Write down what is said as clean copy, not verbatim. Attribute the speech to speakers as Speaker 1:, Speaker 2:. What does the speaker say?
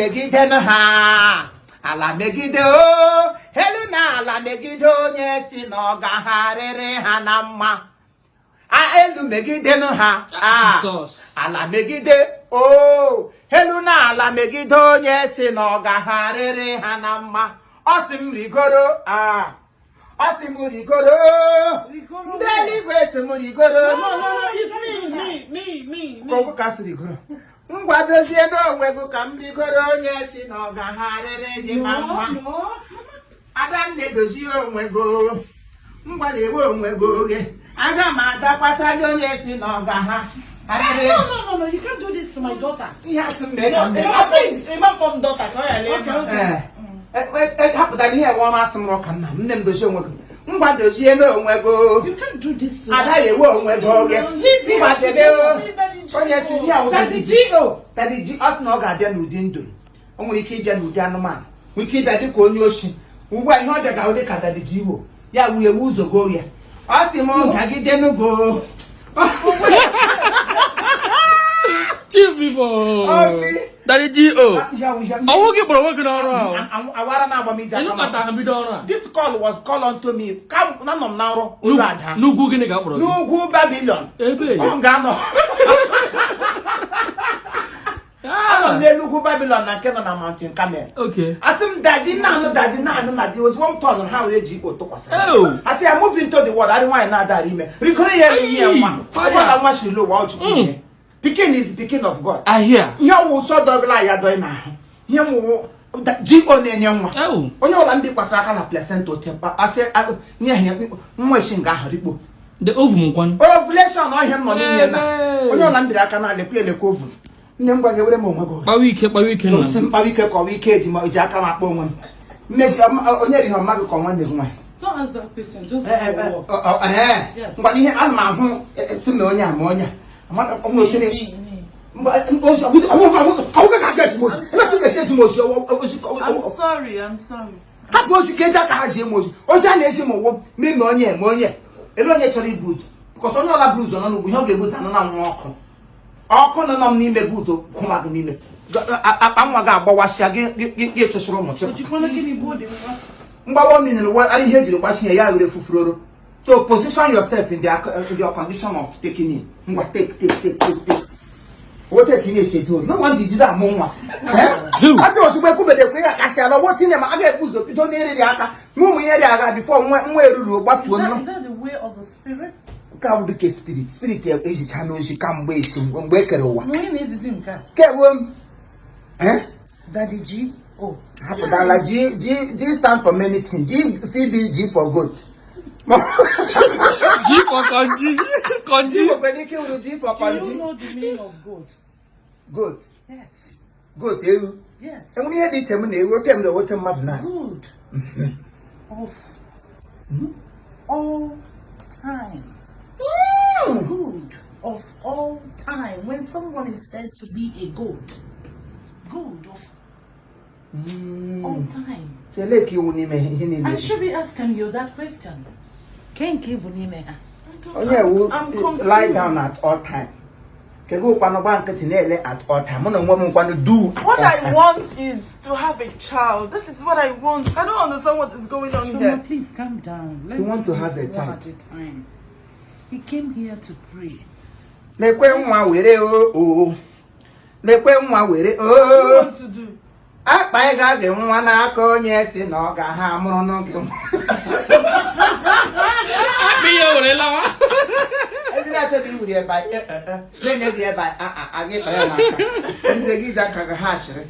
Speaker 1: Megide ha, ala megide o, elu na ala megide onye si na ọ gagharịrị ha na mma. A, elu megide ha, a,
Speaker 2: Jesus.
Speaker 1: ala megide o, elu na ala megide onye si na ọ gagharịrị ha na mma. Ọ sị m rigoro, a, ọ sị m rigoro.
Speaker 3: Rigoro.
Speaker 1: Ndị eluigwe sị m rigoro.
Speaker 3: No, it's me, me, me, me,
Speaker 1: Ka
Speaker 3: me.
Speaker 1: ọgwụ ka sị rigoro. Ngwa, dozie n'onwe gị ka m rigoro. Onye si na ọ gagharịrị gị na mma.
Speaker 3: No, no.
Speaker 1: Adanne, dozie onwe gị. Ngwa, na-ewe onwe gị oge aga m adakwasa gị. Onye si na ọ ga ha arịrị.
Speaker 3: No, you can't do this to my daughter.
Speaker 1: Ihe asị m mee ka m mee.
Speaker 4: Ịma mkpọ m dọta ka ọ ghara ịma.
Speaker 3: Okay.
Speaker 1: Ee, hapụtara ihe ewe ọrụ asị m rụọ ka nna m. Nne m, dozie onwe gị. Ngwa, dozie n'onwe gị.
Speaker 3: You can't do this to
Speaker 1: Ada, ya ewe onwe gị oge.
Speaker 3: Lizzie,
Speaker 1: Ngwa, debe o. Onye si ihe ahụ.
Speaker 3: Daddy G.O.
Speaker 1: Daddy G, ọ sị na ọ ga-abịa n'ụdị ndụ. O nwere ike ịbịa n'ụdị anụmanụ, nwere ike ịbịa dịka onye oshi. Ugbu a ihe ọ bịa ga dị ka Daddy G wo ya wuye ụzọ go ya. Ọ sị m gagide n'ugo.
Speaker 2: Chief people.
Speaker 1: Obi.
Speaker 2: Daddy G.O. Ọwụ gị kpọrọ nwoke n'ọrụ ahụ.
Speaker 1: Awara na-agba m ije aka
Speaker 2: Ịnụ
Speaker 1: m.
Speaker 2: kpata ha bido ọrụ a.
Speaker 1: This call was called unto me ka na nọ m na nrọ olu ada.
Speaker 2: N'ugwu gịnị ka a kpọrọ gị?
Speaker 1: N'ugwu Babilon.
Speaker 2: Ebe?
Speaker 1: Ọ ga-anọ, anọ m n'elu ugwu Babilon na nke nọ na Mountain Carmel. Asị m daddy naanụ, daddy naanụ na di. Ozugbo m tọnụ ha were ji ikpo tụkwasị.
Speaker 2: Oh.
Speaker 1: Asị ya move into the world. Arị nwaanyị na-adara ime rigoro ya elu ihe nwa.
Speaker 2: Fire.
Speaker 1: Ọbụla nwa shiri ụwa ọchukwu ihe. Pikin is pikin of God.
Speaker 2: I hear.
Speaker 1: Ihe ọwụ ụsọ dọgla ya dọị n'ahụ. Ihe mwụwụ ji o na-enye nwa.
Speaker 2: Oh.
Speaker 1: Onye ọbụla ndị kwasara aka na placenta ote asị nye ha nwa esi nga ahụ rikpo.
Speaker 2: The ovum kwan.
Speaker 1: Ovulation ọhịa m nọ n'ime na
Speaker 2: Ebe.
Speaker 1: onye ọbụla m biri aka na lekwa elekwa ovum. Nne m gwa gị, were m onwe gị.
Speaker 2: Kpawa ike, kpawa ike nna.
Speaker 1: Osi
Speaker 2: M.
Speaker 1: mkpawa ike ka ọwa ike eji ma eji aka m akpọ onwe m mmeji. Onye righị ọma gị ka nwanne gị nwaanyị.
Speaker 3: Don't ask that question. Just
Speaker 1: Eh, eh,
Speaker 3: go
Speaker 1: eh,
Speaker 3: work.
Speaker 1: ọ, eh.
Speaker 3: Yes.
Speaker 1: Ngwa, ihe ana m ahụ si ma onye a ma onye a ọ nwere otu
Speaker 4: Me, me.
Speaker 1: Mba, ozi ọwụ ga-aga ezi m ozi ebe ka ị ga-esi ezi m ozi ozi.
Speaker 4: I'm sorry, I'm sorry.
Speaker 1: Hapụ ozi ka eji aka ha zie m ozi. Ozi a na-ezi m ụwụ ma onye ma onye elu onye chọrọ ibu ụzọ because onye ọla bụ ụzọ nọ n'ugwu, ihe ọ ga-ebu ụzọ anọ na nwa ọkụ ọkụ nọ nọ m n'ime bụ ụzọ kwụma gị n'ime akpa nwa gị agbawasịa gị gị gị chụsịrị ụmụ chịkwa.
Speaker 3: Ojikwana gịnị bụ dị nwa?
Speaker 1: Mgbawa mmiri ara ihe ejiri gbachi ya were fufuroro. So position yourself in the condition of taking in. Ngwa, take, take, take, take, take owó tẹ̀ kì í lè ṣètò no one dị jide amụ nwa. Asị ozugbo ekwubede ekwe ya kasị ala ọgbọ tinye ma a ga-ebu ụzọ bido n'ịrị dị aka nwa ụmụ ihe dị agha before nwa nwa eruru gbatuo.
Speaker 3: Is that,
Speaker 1: nnụ
Speaker 3: is that the way of the spirit?
Speaker 1: Nke a bụ dịka spirit spirit ejicha n'ozi kamgbe esi mgbe e kere ụwa.
Speaker 3: Na onye na-ezizi nke a?
Speaker 1: Kewe m, eh?
Speaker 3: Daddy G O.
Speaker 1: Hapụtala G. G, G stand for many things. G fit be G for goat.
Speaker 2: G for konji.
Speaker 1: G
Speaker 2: Konji.
Speaker 1: nwekwara ike ịwụrụ G for
Speaker 3: Do you
Speaker 1: konji.
Speaker 3: know the meaning of goat?
Speaker 1: Goat?
Speaker 3: Yes.
Speaker 1: Goat, ewu.
Speaker 3: Yes.
Speaker 1: Enwere ihe dị iche m na ewu ote m na ote mmadụ na
Speaker 3: Good of all time. Good of all time. When someone is said to be a goat, good of all time.
Speaker 1: Ele ka iwu n'ime ihe niile.
Speaker 3: I should be asking you that question. Kenke bụ n'ime ha.
Speaker 1: Onye ewu
Speaker 4: I'm
Speaker 1: is
Speaker 4: confused.
Speaker 1: lie down at all time. Kedu ụkwanụ gba nkịtị na-ele at all time? Mụ na onwe m nkwanụ do at
Speaker 4: What
Speaker 1: all
Speaker 4: I
Speaker 1: time.
Speaker 4: want is to have a child. That is what I want. I don't understand what is going on
Speaker 3: Chioma,
Speaker 4: here.
Speaker 3: please calm down. Let's
Speaker 1: You want
Speaker 3: do
Speaker 1: to
Speaker 3: this
Speaker 1: have a
Speaker 3: one
Speaker 1: child.
Speaker 3: at a time. He came here to pray.
Speaker 1: Lekwe nwa were o o lekwe nwa were
Speaker 4: What do you
Speaker 1: o.
Speaker 4: want to do?
Speaker 1: Akpa ị ga-abịa nwa n'aka onye si na ọ ga ha mụrụ n'oge.
Speaker 2: Akpị ya were lawa.
Speaker 1: Ebe na-achọghị iwuri ebe a, na-enye gị ebe a, a gị kpa ya n'aka ndị gị ji aka gị ha ashịrị.